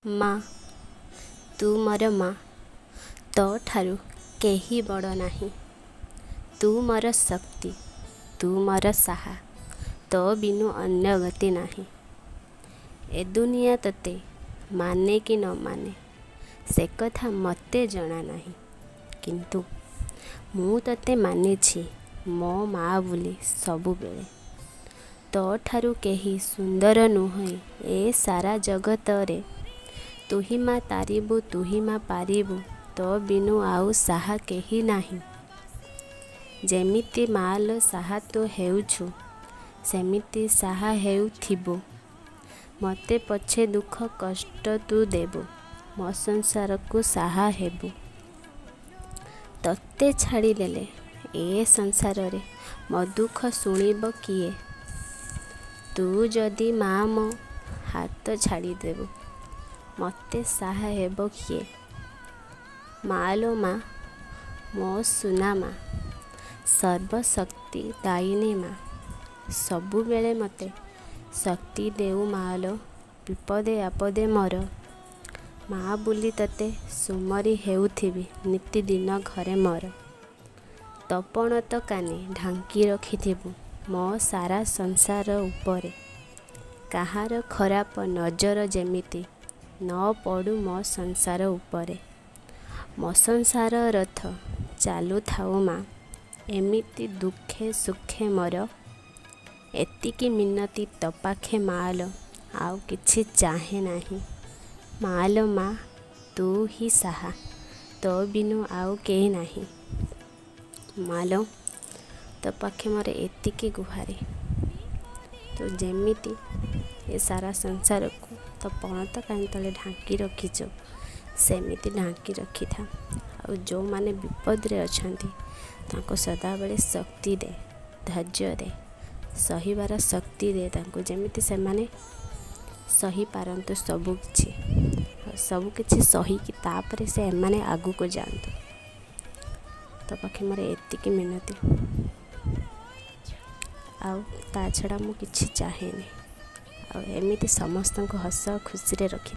ମା, ତୁ ମୋର ମା, ତୋ ଠାରୁ କେହି ବଡ଼ ନାହିଁ। ତୁ ମୋର ଶକ୍ତି, ତୁ ମୋର ସାହା, ତୋ ବିନୁ ଅନ୍ୟ ଗତି ନାହିଁ। ଏ ଦୁନିଆ ତୋତେ ମାନେ କି ନ ମାନେ ସେ କଥା ମୋତେ ଜଣା ନାହିଁ, କିନ୍ତୁ ମୁଁ ତୋତେ ମାନିଛି ମୋ ମା ବୋଲି ସବୁବେଳେ। ତୋ ଠାରୁ କେହି ସୁନ୍ଦର ନୁହେଁ ଏ ସାରା ଜଗତରେ। ତୁହି ମା ତାରିବୁ, ତୁହି ମା ପାରିବୁ, ତୋ ବିନୁ ଆଉ ସାହା କେହି ନାହିଁ। ଯେମିତି ମାଲୋ ସାହା ତୁ ହେଉଛୁ, ସେମିତି ସାହା ହେଉଥିବୁ। ମୋତେ ପଛେ ଦୁଃଖ କଷ୍ଟ ତୁ ଦେବୁ, ମୋ ସଂସାରକୁ ସାହା ହେବୁ। ତୋତେ ଛାଡ଼ିଦେଲେ ଏ ସଂସାରରେ ମୋ ଦୁଃଖ ଶୁଣିବ କିଏ? ତୁ ଯଦି ମା ମୋ ହାତ ଛାଡ଼ିଦେବୁ, ମୋତେ ସାହା ହେବ କିଏ? ମାଲୋ ମା, ମୋ ସୁନା ମା, ସର୍ବଶକ୍ତି ଦାୟିନୀ ମା, ସବୁବେଳେ ମୋତେ ଶକ୍ତି ଦେଉ ମାଲୋ ବିପଦେ ଆପଦେ ମୋର। ମା ବୋଲି ତୋତେ ସୁମରି ହେଉଥିବି ନିତିଦିନ ଘରେ ମୋର। ତୋ ପଣତ କାନି ଢାଙ୍କି ରଖିଥିବୁ ମୋ ସାରା ସଂସାର ଉପରେ। କାହାର ଖରାପ ନଜର ଯେମିତି ନ ପଡ଼ୁ ମୋ ସଂସାର ଉପରେ। ମୋ ସଂସାର ରଥ ଚାଲୁଥାଉ ମା, ଏମିତି ଦୁଃଖେ ସୁଖେ ମୋର। ଏତିକି ମିନତି ତୋ ପାଖେ ମାଲୋ, ଆଉ କିଛି ଚାହେଁ ନାହିଁ। ମାଲୋ ମା, ତୁ ହିଁ ସାହା, ତୋ ବିନୁ ଆଉ କେହି ନାହିଁ। ମାଲୋ, ତୋ ପାଖେ ମୋର ଏତିକି ଗୁହାରି, ତୁ ଯେମିତି ଏ ସାରା ସଂସାରକୁ ତୋ ପଣତ କାନି ତଳେ ଢାଙ୍କି ରଖିଛୁ, ସେମିତି ଢାଙ୍କି ରଖିଥା। ଆଉ ଯେଉଁମାନେ ବିପଦରେ ଅଛନ୍ତି ତାଙ୍କୁ ସଦାବେଳେ ଶକ୍ତି ଦେ, ଧୈର୍ଯ୍ୟ ଦେ, ସହିବାର ଶକ୍ତି ଦେ ତାଙ୍କୁ, ଯେମିତି ସେମାନେ ସହିପାରନ୍ତୁ ସବୁକିଛି। ଆଉ ସବୁକିଛି ସହିକି ତାପରେ ସେମାନେ ଆଗକୁ ଯାଆନ୍ତୁ। ତୋ ପାଖେ ମୋର ଏତିକି ମିନତି, ଆଉ ତା ଛଡ଼ା ମୁଁ କିଛି ଚାହେଁନି। ଆଉ ଏମିତି ସମସ୍ତଙ୍କୁ ହସ ଖୁସିରେ ରଖି